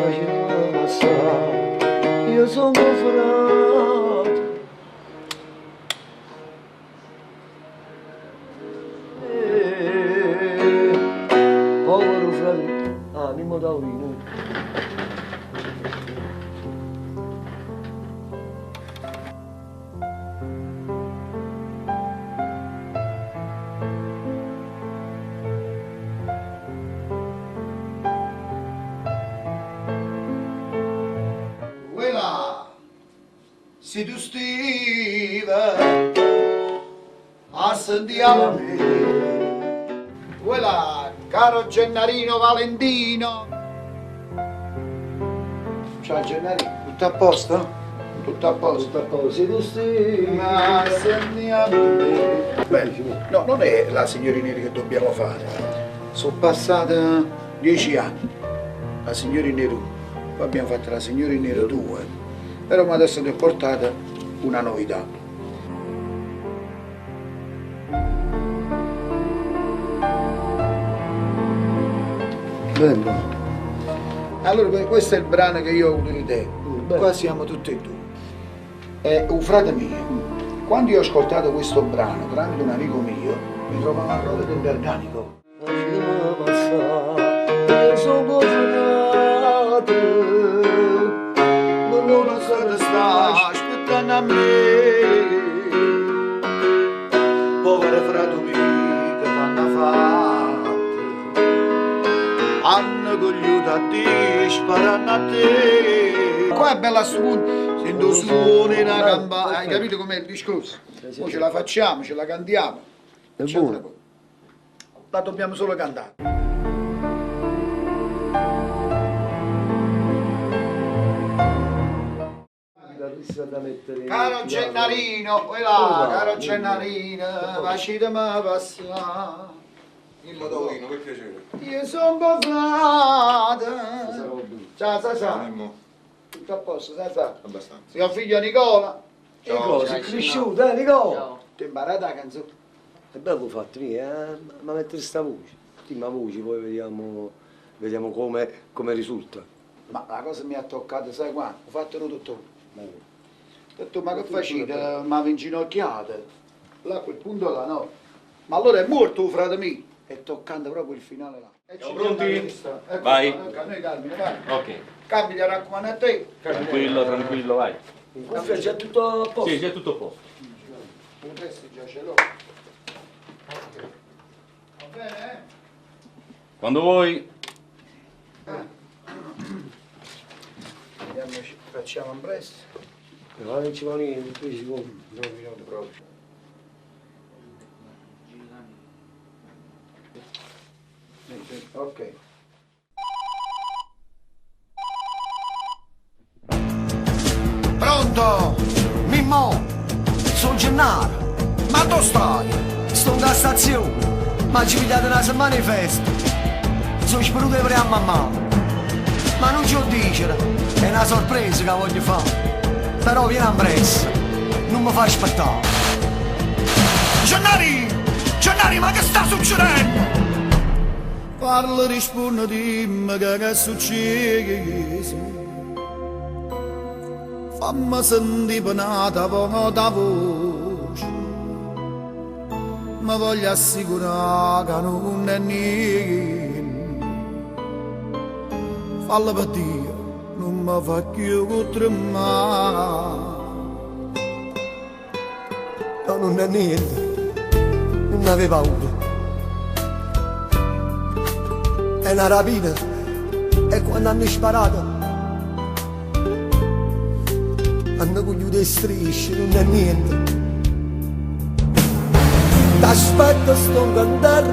Facimmo passà, io songo frate. Povero frate. Ah, Mimmo Taurino. Uela, si tu stive a sentì a me. Uela, caro Gennarino Valentino. Ciao Gennarino, tutto a posto? Tutto a posto? Tutto a posto, si tu stive. Ma senti a me. Bello. No, non è la signorina che dobbiamo fare. Sono passati 10 anni. La signorina 1. Poi abbiamo fatto la signorina 2. Però ma adesso ti ho portato una novità. Bello. Allora, questo è il brano che io ho avuto l'idea. Bello. Qua siamo tutti e due. È un frate mio. Quando io ho ascoltato questo brano tramite un amico mio, mi trovavo a Roma del Garganico. Facimmo passà, io sono frate. Ma non Non so sta aspettando a me. Povero frate mio che t'hanno fatto. Hanno cogliuto a te, sparano a te. Qua è bella sto punto. Sento suoni una campana. Hai capito com'è il discorso? Sì, sì, Ora sì. ce la facciamo, ce la cantiamo. È C'è buono. una cosa. La dobbiamo solo cantare. Chitarrista da mettere. Caro Gennarino, là, caro Gennarino, facitemi passare. Mimmo Taurino, per piacere. Io sono frate. Ciao Sasà, Mimmo, tutto a posto Sasà. abbastanza. Mio figlio Nicola, Ciao. Nicola, sei cresciuto, eh Nicola? ti hai imparato la canzone? È bello fatto, mia, eh? Ma mettere sta voce. Sì, ma voce, poi vediamo, vediamo come risulta. Ma la cosa mi ha toccato, sai quando? Ho fatto tutto. Ho detto, ma che facete? Ma vi inginocchiate? Là a quel punto là no. Ma allora è morto frate mio. E toccando proprio il finale là. E Siamo ci pronti? andiamo a questa. Ecco, Vai. ecco, a noi Carmine, vai. Ok, Carmine, raccomando a te. tranquillo, tranquillo, vai. In cuffia c'è tutto a posto? Sì, c'è tutto a posto. Il testo già ce l'ho. Ok. Va bene, eh? Quando vuoi. Vediamo, facciamo un presto. No, non ci vuole niente, 3 secondi. 2 minuti proprio. Sì, ok. Pronto? Mimmo, sono Gennaro. Ma dove stai? Sto in stazione. Ma ci pigliate una settimana di festa. Sono speruto di a mamma. Ma non ce lo dicere, è una sorpresa che voglio fare. Però vieni a presto, non mi fa aspettare. Gennari! Gennari, ma che sta succedendo? Parla, risponde, dimmi che è successo. Fammi sentire penata da voce. Mi voglio assicurare che non è niente. Fallo per Dio, non mi fa più tremare. No, non è niente. Non avevo paura. È una rapina. E quando hanno sparato hanno cogliuto le strisce, non è niente. T'aspetto, sto cantando.